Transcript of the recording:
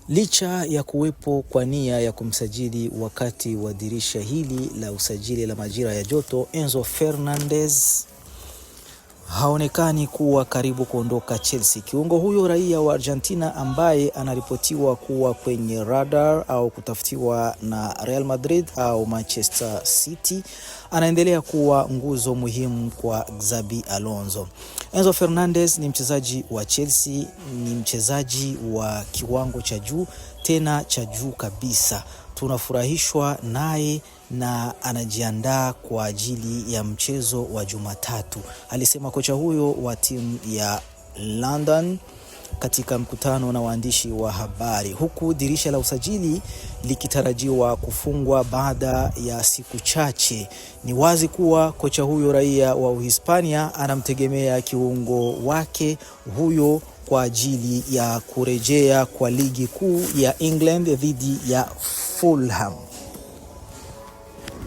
Licha ya kuwepo kwa nia ya kumsajili wakati wa dirisha hili la usajili la majira ya joto, Enzo Fernandez haonekani kuwa karibu kuondoka Chelsea. Kiungo huyo raia wa Argentina ambaye anaripotiwa kuwa kwenye radar au kutafutiwa na Real Madrid au Manchester City anaendelea kuwa nguzo muhimu kwa Xabi Alonso. Enzo Fernandez ni mchezaji wa Chelsea, ni mchezaji wa kiwango cha juu tena cha juu kabisa. Tunafurahishwa naye na anajiandaa kwa ajili ya mchezo wa Jumatatu, alisema kocha huyo wa timu ya London katika mkutano na waandishi wa habari, huku dirisha la usajili likitarajiwa kufungwa baada ya siku chache. Ni wazi kuwa kocha huyo raia wa Uhispania anamtegemea kiungo wake huyo kwa ajili ya kurejea kwa ligi kuu ya England dhidi ya Fulham.